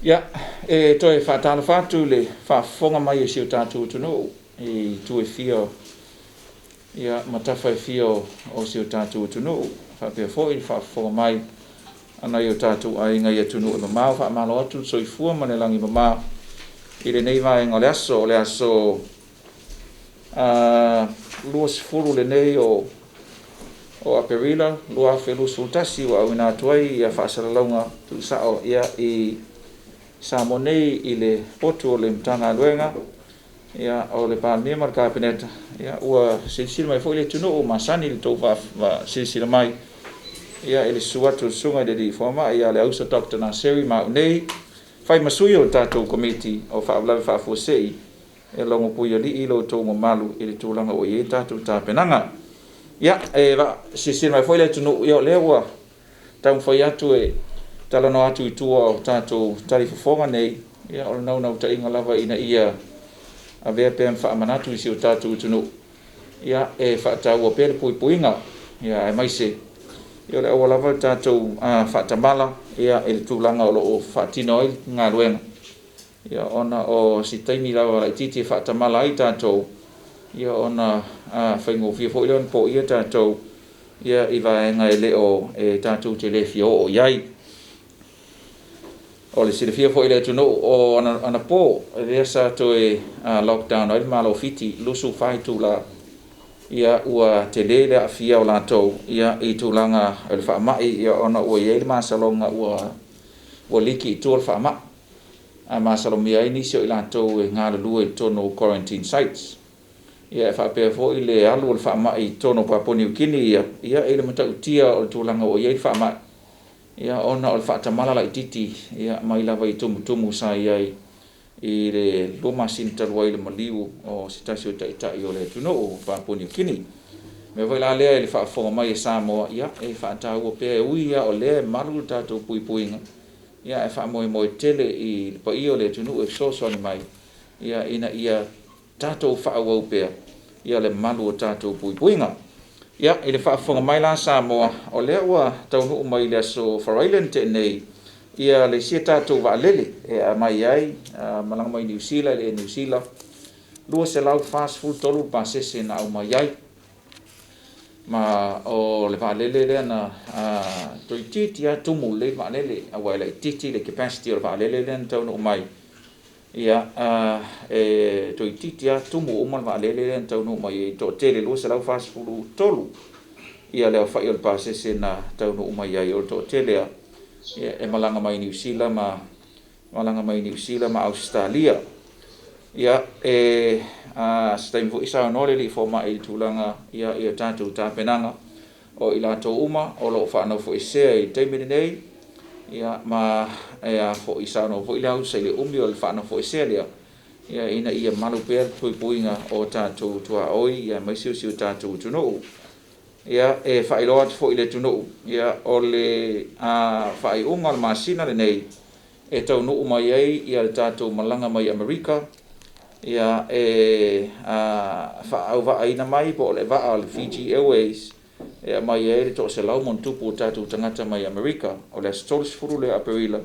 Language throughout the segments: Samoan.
Ia, e toe faatalofa atu i le faafofoga mai a si o tatou atunuu i itu e fia, ia, ma tafa e fia o si o tatou atunuu, faapea foi le faafofoga mai a nai o tatou aiga i atunuu e mamao. Faamalo atu le soifua ma le lagi e mama i lenei vaega o le aso. O le aso 20 lenei o Aperila 2021 ua auina atu ai ia faasalalauga tuusao, ia, i Samoa nei i le potu o le Matagaluega, ia, o le Palemia ma le Kapeneta. Ia, ua silasila mai foi le atunuu, masani le tou silasila mai, ia, i le susu atu o le susuga i le Alii Fomai ia Leausa Dr. Naseri ma au nei, fai ma sui o le tatou Komiti o Faalavelave Faafuasei, e logopuialii lo outou mamalu i le tulaga ua i ai tatou tapenaga. Ia, e silasila mai foi le atunuu, ia o lea ua taumafai atu e talanoa atu i tua o tatou talifofoga nei, ia o le naunautaiga lava ina ia avea pea ma faamanatu i si o tatou atunuu, ia, e faataua pea le puipuiga, ia, aemaise ia o le aua lava le tatou faatamala, ia, i le tulaga o lo o faatino ai galuega, ia, ona o si taimi lava laitiiti e faatamala ai tatou, ia, ona faigofie foi lea ona poia tatou, ia, i vaega e le o e tatou te le fia oo i ai. O le silafia foi e le atunuu o anapo lea sa toe lockdown ai le Malo o Fiti 24 itula, ia, ua tele le aafia o latou, ia, i tulaga o le faamai, ia, ona ua i ai le masaloga ua liki i tua le faamai, ae masalomia ai nisi o i latou e galulue i totonu o quarantine sites. Ia, e faapea foi le alu o le faamai i totonu o Papua Niu Kini, ia, i le matautia o le tulaga ua i ai le faamai, ia, ona o le faatamala laitiiti, ia, mai lava i tumutumu sa i ai i le 2 masina talu ai le maliu o se tasi o taitai o le atunuu o Papua Niu Kini. O le mea foi la lea i le faafofoga mai a Samoa, ia, e faataua pea, e ui lava o lea e malu le tatou puipuiga, ia, ae faamoemoe tele i le paia o le atunuu e fesoasoani mai, ia, ina ia tatou faaauau pea, ia, le malu o tatou puipuiga. Ia, i le faafofoga mai la Samoa, o lea ua taunuu mai i le aso Faraile na tea nei, ia, le isi tatou vaalele e aumai ai, malaga mai Niu Sila i le Air New Zealand, 243 pasese na aumai ai. Ma o le vaalele lea na toeitiiti lava tumu lelei le vaalele, aua e laitiiti le capacity o le vaalele lea na taunuu mai. Ia, e toeitiiti lava tumu uma le vaalele lea na taunuu mai ai, toatele 243 ia le aofai o le pasese na taunuu mai ai, o le toatele lava, ia, e malaga mai Niu Sila ma malaga mai Niu Sila ma Ausetalia. Ia, e se taimi foi saunoa le Alii Fomai i le tulaga, ia, i a tatou tapenaga o i latou uma o lo o faanofoesea i le taimi lenei, ia, ma e a foi saunoa foi le ausa i le umi o le faanofoesea lea, ia, ina ia malu pea le puipuiga o tatou tuaoi, ia, aemaise o si o tatou atunuu. Ia, e faailoa atu foi i le atunuu, ia, o le faaiuga o le masina lenei e taunuu mai ai, ia, le tatou malaga mai Amerika, ia, e faaauvaaina mai po o le vaa o le Fiji Airways e aumai ai le 100+ o tatou tagata mai Amerika. O le aso 30 lea o Aperila,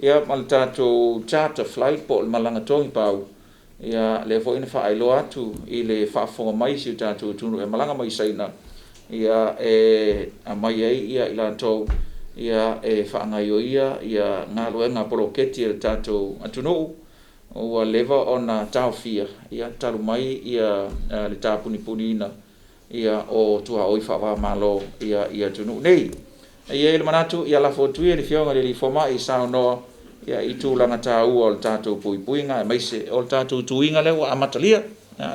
ia, ma le tatou charter flight po o le malaga togipau, ia, lea foi na faailoa atu i le faafofoga mai si o tatou atunuu e malaga mai Saina, ia, e aumai ai, ia, i latou, ia, e faagaioia, ia, galuega poloketi a le tatou atunuu ua leva ona taofia, ia, talu mai, ia, le tapunipuniina, ia, o tuaoi faava-o-Malo, ia, i atunuu nei. E i ai le manatu, ia lafo atu ia i le Afioga i le Alii Fomai e saunoa, ia, i tulaga taua o le tatou puipuiga, aemaise o le tatou tuiga lea ua amatalia.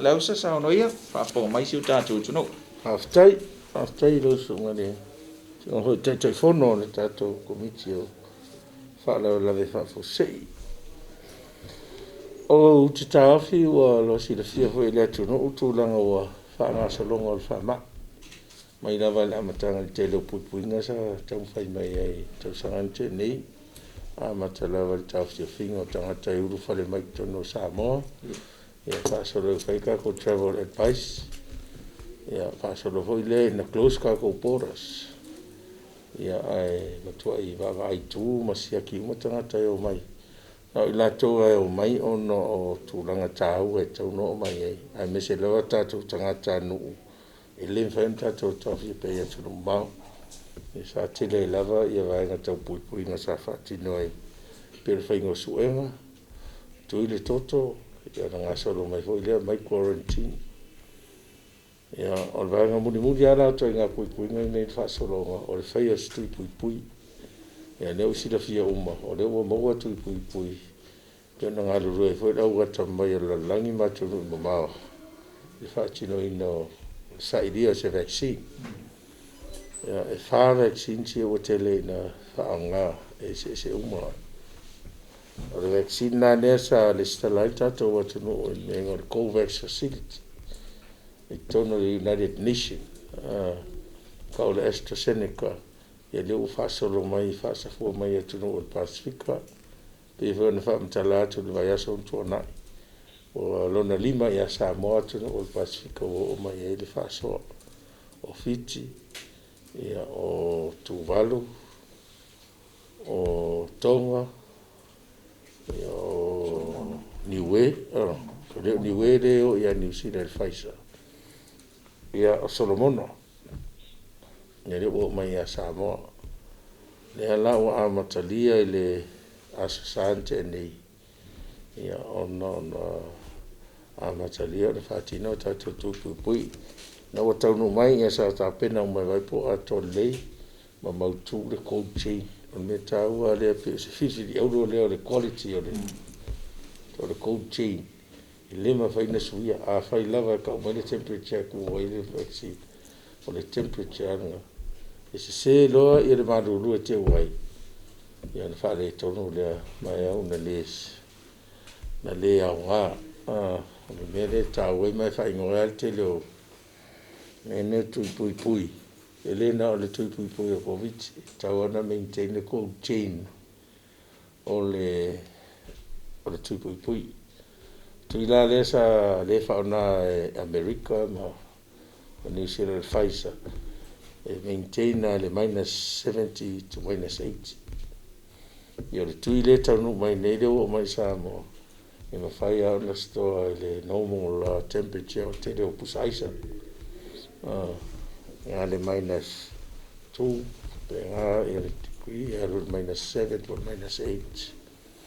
Leausa, saunoa ia, faafofoga mai si o tatou atunuu. Faafetai, faafetai i lau Susuga i le Taitaifono o le tatou Komiti o Faalavelave Faafuasei. Ou te taofi ua silafia foi e le atunuu tulaga ua faagasologa o le faamai, mai lava i le amataga i le tele o puipuiga sa taumafai mai ai i le tausaga na tea nei, amata lava i le taofiofiga o tagata e ulufale mai i totonu o Samoa, ia faasolo ina fai tatou travel advice, faasolo foi lea ina close tatou borders, ae matuai vaavaai i tu ma siaki uma tagata e omai. Na o i latou lava e omai ona o tulaga taua e tatau ona oo mai ai, aemaise lava tatou tagatanuu e le mafai ona tatou taofia pea i atunuu mamao. Sa tele ai lava vaega tau puipuiga sa faatino ai, pei o le faiga o suega, tui le toto, ona gasolo mai foi lea aumai quarantine. O le vaega mulimuli lava la o ituaiga puipuiga lenei i le faasologa, o le faia o se tui puipui. Ia o lea ua silafia uma, o lea ua maua tui puipui, e pei ona galulue ai foi le au atamamai o le lalolagi ma atunuu mamao i le faatinoina o le sailia o se vaccine. E 4 vaccines ia ua tele ina faaaoga e eseese uma. O le vaccine la lea sa resitala ai le tatou atunuu i le mea e igoa o le COVAX Facility i totonu o le United Nation, e tau o le AstraZeneca, ia lea ua faasolo mai, faasafua mai i atunuu o le Pasefika. E pei foi ona faamatala atu i le vaiaso ua tuanai, ua lona 5 ia Samoa atunuu o le Pasefika ua oo mai i ai le faasoa. O Fiti, o Tuvalu, o Toga, o Niue, o Niue lea e o ia Niu Sila i le Pfizer, ia, o Solomona. Ia lea ua oo mai ia Samoa. O lea la ua amatalia i le Aso Sa na tea nei ona amatalia ona faatino a tatou tui puipui. Ina ua taunuu mai, sa tapena uma e vaai po o atoa lelei ma mautu le cold chain. O le mea taua lava lea, pei o se filifili auro lea o le quality o le cold chain, e le mafai ona suia. Afai lava e tau mai le temperature e tuu ai le vaccine, o le temperature lava lena. E sese loa le malulu e teu ai, ona faaletonu lea ma e au ina le aoga. O le mea lea e taua ai ma e faaigoa ai lava le tele o mea nei o tui puipui, e le na o le tui puipui o le Koviti-19, e tatau lava ona maintain le cold chain o le tui puipui. O le tui la lea e faaaoga e Amerika ma Niu Sila o le Pfizer, e maintain lava i le -70 to -80. Ia o le tui lea e taunuu mai nei lea ua oo mai i Samoa, e mafai lava ona store i le normal temperature o le tele o pusa aisa, na o le -2 faapena le degree alu i le -7 po o le -8.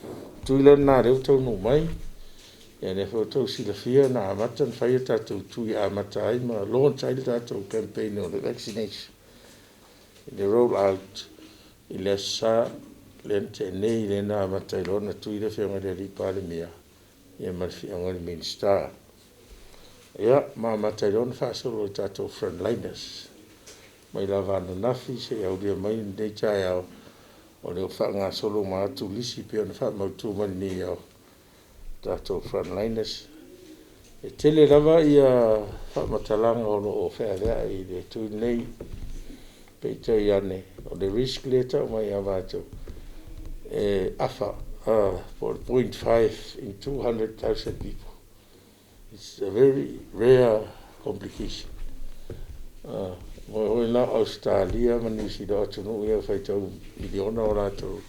O tui la na o lea ua taunuu mai, ia o lea foi ua outou silafia na amata ona fai a tatou tui e amata ai ma launch ai le tatou campaign o le vaccination i le roll out i le Aso Sa lea na tea nei, lea na amata ai loa ona tui le Afioga i le Palemia ma le Afioga i le Minisita. Ia ma amata ai loa ona faasolo i tatou frontliners, mai lava ananafi seia aulia mai lenei taeao, o lea ua faagasolo uma atu lisi e pei ona faamautu mai i le NEOC tatou frontliners. E tele lava faamatalaga o lo o feaveai i le tui lenei, peitai ane, o le risk lea e tau mai ia matou, e afa, po o le 0.5 in 200,000 people. It's a very rare complication. La o Ausetalia ma Niu Sila, o atunuu ia e faitau miliona o latou,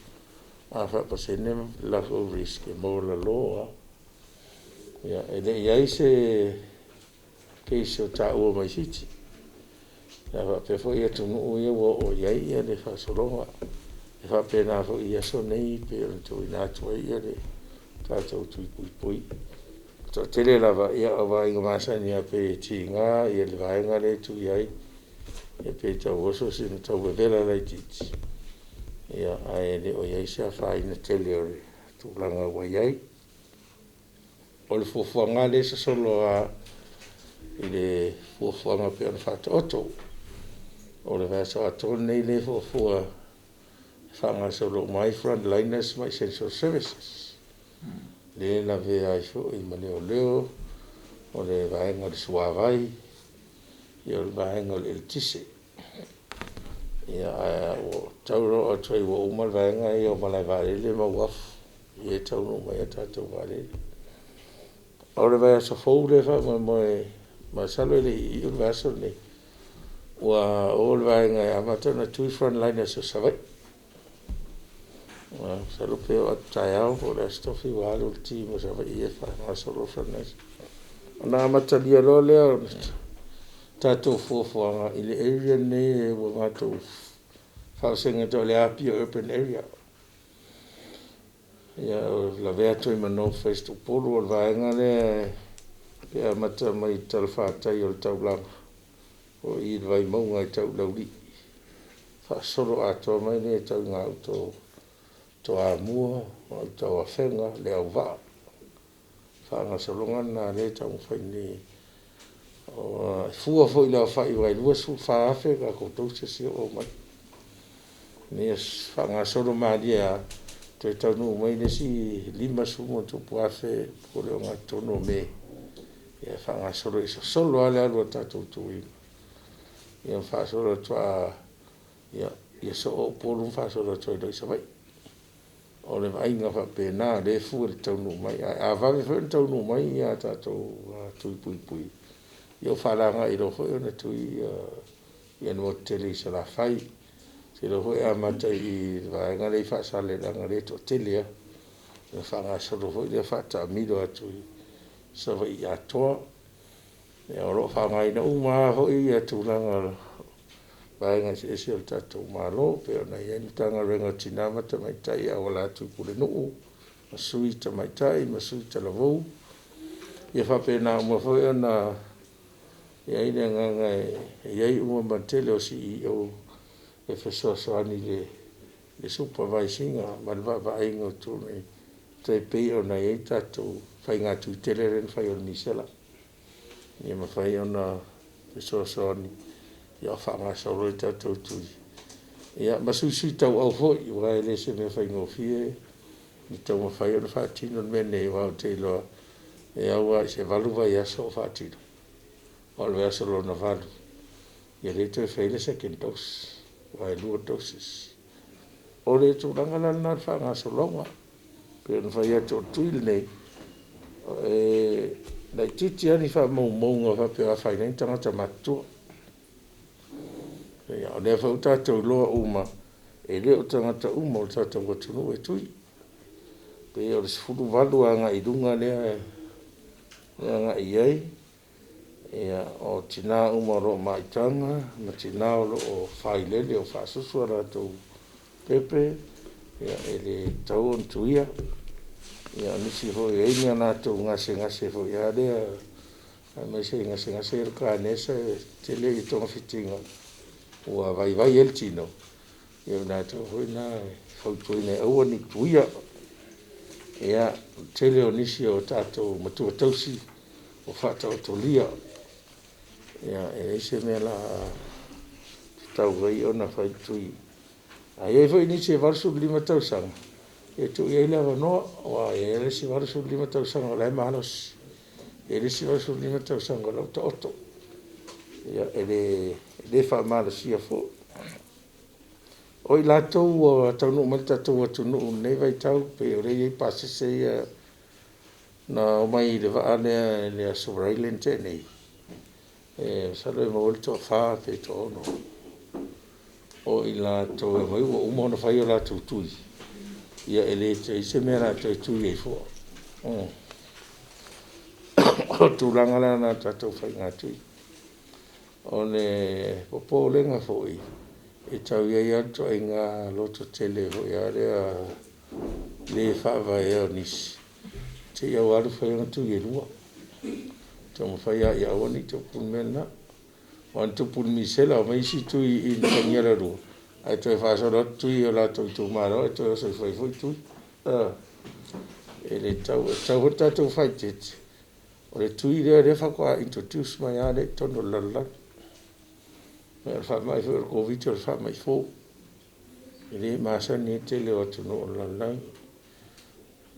a faapasene le latou risk, e maualalo lava. Ia, e le i i ai se case o taua mai Fiti, ae faapea foi atunuu ia ua oo i ai le faasologa. E faapena foi i aso nei pei ona tuuina atu ai le tatou tui puipui. E toatele lava, o vaaiga masani lava pei e tiga le vaega lea e tui ai, pe tau oso sina tau vevela laitiiti, ae le o i ai se afaina tele o le tulaga ua i ai. O le fuafuaga lava lea e sosolo lava i le fuafuaga e pei ona faataoto. O le vaiaso atoa lenei lea e fuafua e faagasolo uma ai frontliners ma essential services, lea e lavea ai foi ma leoleo, o le vaega o le suavai, o le vaega o le eletise. Ae ua tau oo atu ai ua uma le vaega ia o malae vaalele ma uafu, ia e taunuu mai ai tatou vaalele. O le vaiaso fou lea e faamoemoe, masalo e le i iu le vaiaso lenei, ua o le vaega e amata ona tui frontliners o Savaii. Masalo pe oo atu taeao po o le Aso Tofi ua alu le team a Savaii e faagasolo le fundraising. Ona amatalia loa lea o tatou fuafuaga i le area lenei ua matou faavasega e ta'u o le Apia Urban Area. Ia, e lavea atu ai ma North West Upolu. O le vaega lea e amata mai i le talafatai o le taulaga o i i le Vaimauga e tau i Laulii, faasolo atoa mai lea e tau i gauta o Toamua, gauta o Afega, Leauvaa. Faagasologa lena o lea e taumafai nei, e fua foi i le aofai aua e 24,000 tatou doses ia ua aumai, ina ia faagasolo malie lava, toe taunuu mai le isi 50+ afe po o le ogatotonu o Me, ia faagasolo, e sosolo lava le alu a le tatou tui, ia ma faasolo atu ia soo Upolu ma faasolo atu ai loa i Savaii. O le vaaiga faapena o lea e fua i le taunuu mai. Ae a vave foi ona taunuu mai a tatou tui puipui, ia ua falagai loa foi ona tui le motu tele i Salafai. Ou te iloa foi e amata i i le vaega lea i Faasaleleaga lea e toatele lava, ona faagasolo foi lea faataamilo atu i Savaii atoa. Ia, o lo o faaaogaina uma lava foi tulaga o vaega eseese o le tatou Malo, e pei ona i ai le Matagaluega o Tina ma Tamaitai e auala atu i Pulenuu ma Sui Tamaitai ma Sui Talavou. Ia faapena uma foi ona i ai le agaga e i ai uma ma le tele o CEOs e fesoasoani i le supervise ina ma le vaavaaiga o tulaga e tai pei ona i ai tatou faiga tui tele lea na fai o le misela, ina ia mafai ona fesoasoani a o faagasolo le tatou tui, ia ma suisuitauau foi, aua e le o se mea faigofie le taumafai ona faatino le mea lenei, aua ou te iloa e au lava i se 8 vaiaso o faatino, a o le vaiaso lona 8, ia lea toe fai ai le second dose, aua e lua doses. O le tulaga la lena o le faagasologa. E pei ona fai atu o le tui lenei, e laitiiti lava ni faamaumauga faapea e afaina ai ni tagata matutua. O lea foi ua tatou iloa uma, e le o tagata uma o le tatou atunuu e tui. E pei o le 18 agai i luga lea e agai i ai, o tina uma o lo o maitaga ma tina o lo o failele o faasusu a latou pepe, e le tatau ona tuia. Ia o nisi foi e i ai ni a latou gasegase foi lava lea, aemaise gasegase ia o le kanesa e tele togafitiga ua vaivai ai le tino, ia o i latou foi na e fautuaina e aua ne i tuia. Ia, o le tele o nisi o tatou matua tausi ua faataotolia, e leai se mea o le a tatau ai ona fai le tui. Ae i ai foi nisi e 85 tausaga, e tuu i ai le avanoa, aua e i ai lava le isi 85 tausaga o la e malosi, e i ai le isi 85 tausaga o la e ua taoto. Ia, e le faamalosia foi. O i latou ua taunuu mai i le tatou atunuu i lenei vaitau, pei o lea e i ai pasese ia na omai i le vaa lea i le Aso Faraile na tea nei, masalo e maua ai le toafa pe toaono o i latou e omai ua uma ona fai o latou tui, ia e leai se mea o le a toe tui ai fua. O le tulaga la lena i tatou faiga tui. O le popolega foi, e tau i ai lava le ituaiga lototele foi lea le faavaea o nisi, te i lava ua alu fai ana tui e lua. Taumafai lava ia aua ne i tupu le mea lena. Aua na tupu i le misela, omai isi tui i i i le matai ae toe faasolo atu tui i o latou itumalo ae toe oso ifo ai foi tui. E le tatau, e tatau foi ona tatou faaeteete, o le tui lea o lea faatoa introduce mai lava lea i totonu o le lalolagi. O le faamai foi o le Koviti-19 o le faamai fou, e le masani ai le tele o atunuu o le lalolagi.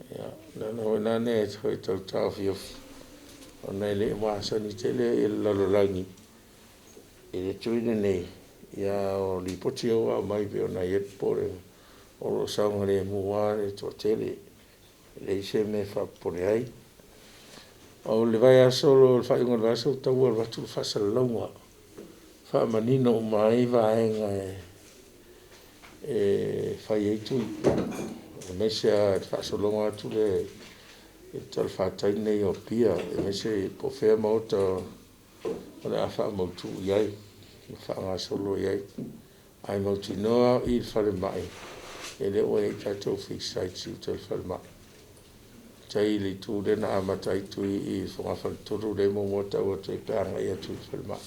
Ia, o le ala foi la lea e tau taofiofi, ona e le o masani tele le lalolagi i le tui lenei, a o lipoti ia ua aumai pei ona i ai le popolega, o lo o saogalemu lava le toatele, e leai se mea e faapopole ai. O le vaiaso, o le faaiuga o le vaiaso ua tatau ona alu atu le faasalalauga, faamanino uma ai vaega e fai ai tui. Aemaise lava i le faasologa atu lea i le talafatai lenei o Apia, aemaise po o fea maota o le a faamautu i ai ma faagasolo i ai. Ae mautinoa o i i le falemai, o lea ua i ai tatou fix sites i uta i le falemai. I tai i le itu lea na amata ai tui i i fogafale lea e muamua tau atu ai pe a agai atu i le falemai.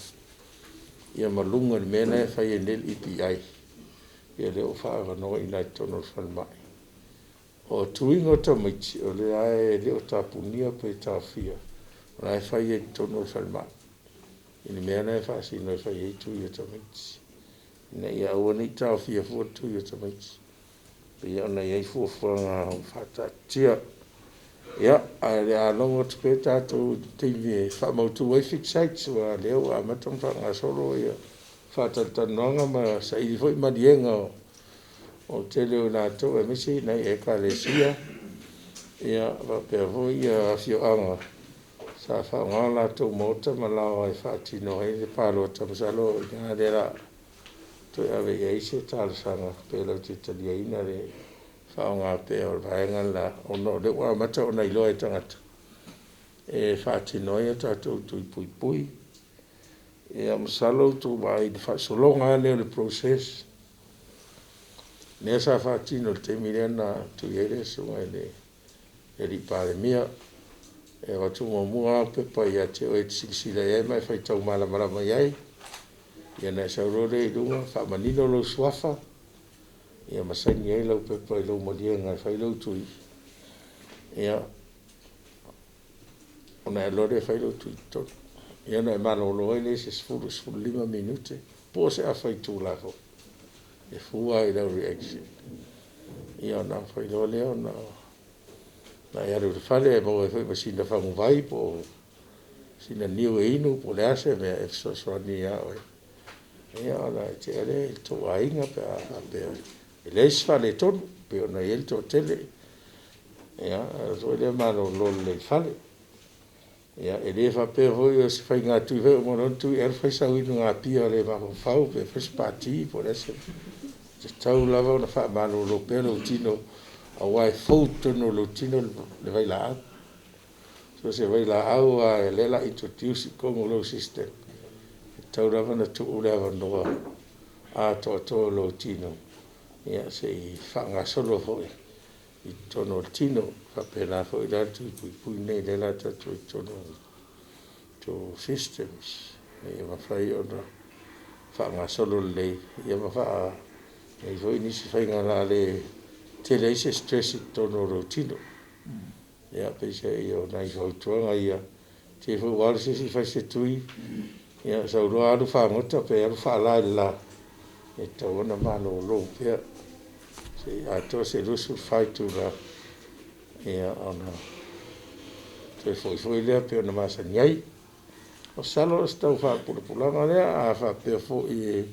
Ia ma luga i le mea la e fai ai nei le EPI, ia lea ua faaavanoa i ina i totonu o le falemai. O tuiga o tamaiti, o lea lava e le o tapunia pe taofia, o la e fai ai i totonu o le falemai, i le mea la e faasino e fai ai tui o tamaiti, ina ia aua ne i taofia fua tui o tamaiti. E pei ona i ai fuafuaga ua faataatitia. Ia, ae o le a logo atu pea tatou i le taimi e faamautu ai fix sites, aua o lea ua amata ona faagasolo faatalatalanoaga ma saili foi maliega o le tele o i latou aemaise nai Ekalesia faapea foi afioaga sa faaaoga o latou maota ma laoa e faatino ai le palota. Masalo o i ina lea o le a toe ave i ai se talosaga pe latou te taliaina le faaaoga pea o le vaega le la, ona o lea ua amata ona iloa e tagata e faatino ai a tatou tui puipui. Ia masalo ua outou vaai i le faasologa lava lea o le process lea sa faatino i le taimi lea na tui ai le Susuga i le Palemia. E avatu muamua lava au pepa ia te oe e te silasila i ai ma e faitau malamalama i ai, ia ona e sau loa lea i luga faamanino lou suafa ma saini ai lau pepa i lou maliega e fai lou tui, ia, ona e alu loa lea e fai lou tui i totonu. Ia ona e malolo ai lea i se 10 i le 15 minute po o se afa itula foi, e fua lava i lau reaction. Ia ona mafai loa lea ona e alu i le fale e maua ai foi ma sina faguvai po o sina niu e inu po o le a se mea e fesoasoani ia oe, ia ona tea lea i le tou aiga pe a faapea e leai se faaletonu pei ona i ai le toatele. Ia ona e alu foi lea malolo lelei i le fale. Ia, e le faapea foi o se faigatui foi lea e uma loa ona tui alu fai sau inugapia le mafaufau pe fai se pati po o le a se mea. E tatau lava ona faamalolo pea lou tino aua e fou i totonu o lou tino le vailaau. So o se vailaau lava o lea o le a introduce i totonu o lou system, e tatau lava ona tuu le avanoa atoatoa o lou tino se i faagasolo foi i totonu o le tino. E faapena foi la le tui puipui lenei o lea o le a tatou i totonu o systems ina ia mafai ona faagasolo lelei, ma i ai foi nisi faiga o le a le tele ai se stress i totonu o lou tino. Ia, peiseai o nai fautuaga ia, ne i te i foi ua alu se isi fai se tui, ia sau loa alu fagota pe alu faala i le la, e tatau ona malolo pea se i atoa se 24 itula ona toe foi foi lea pei ona masani ai. Masalo o se tau faapulapulaga lea. A faapea foi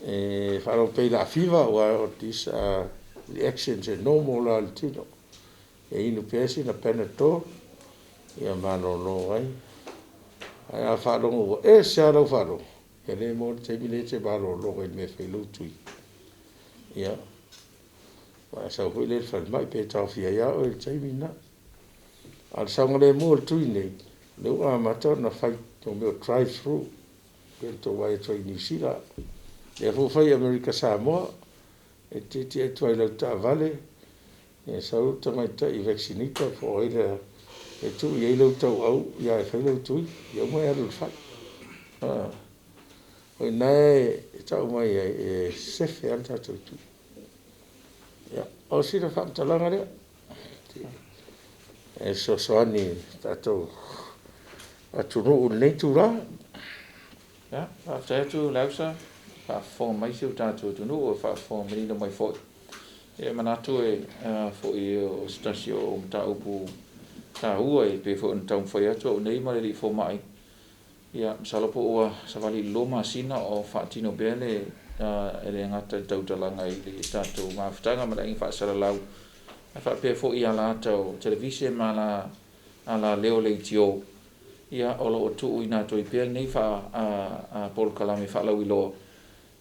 e faalogo pea i laa fiva, aua these are reactions e normal lava i le tino, e inu pea sina panadol ia malolo ai. Ae a faalogo ua ese lava lau faalogo, ia lea e maua le taimi lea e te malolo ai i le mea e fai ai lou tui, ia, ona e sau foi lea i le falemai pe taofia ai lava oe i le taimi lena. A o le saogalemu o le tui lenei, o lea ua amata ona fai mo mea o drive through, pei ona outou vaai atu ai i Niu Sila, o lea foi ua fai i Amerika Samoa, e te tietie atu lava i lau taavale, sau le tamaitai vaccinator po o ai lea e tuu i ai lou tauau ae fai lou tui, ia uma e alu i le fale. O i ina e tau mai ai, e sefe lava le tatou tui. Ia, o sina faamatalaga lea e fesoasoani i le tatou atunuu i lenei itula. Faafetai atu Leausa, faafofoga mai si o tatou atunuu, faafofoga manino mai foi. E manatu foi o se tasi o mataupu taua e pei foi ona taumafai atu au nei ma le alii fomai. Ia, masalo po ua savali i le 2 masina o faatino pea le, e le gata i le tautalaga i le tatou mafutaga ma le aiga faasalalau, ae faapea foi i alata o televise ma alaleo leitio, ia, o lo o tuuina atu ai pea lenei polokalame faalauiloa.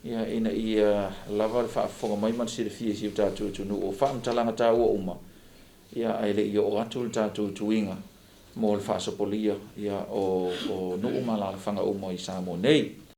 ia, ina ia lava le faafofoga mai ma le silafia i si o tatou atunuu o faamatalaga taua uma, ia, ae le i oo atu le tatou tuiga mo le faasopolia, ia, o nuu ma alaalafaga uma i Samoa nei.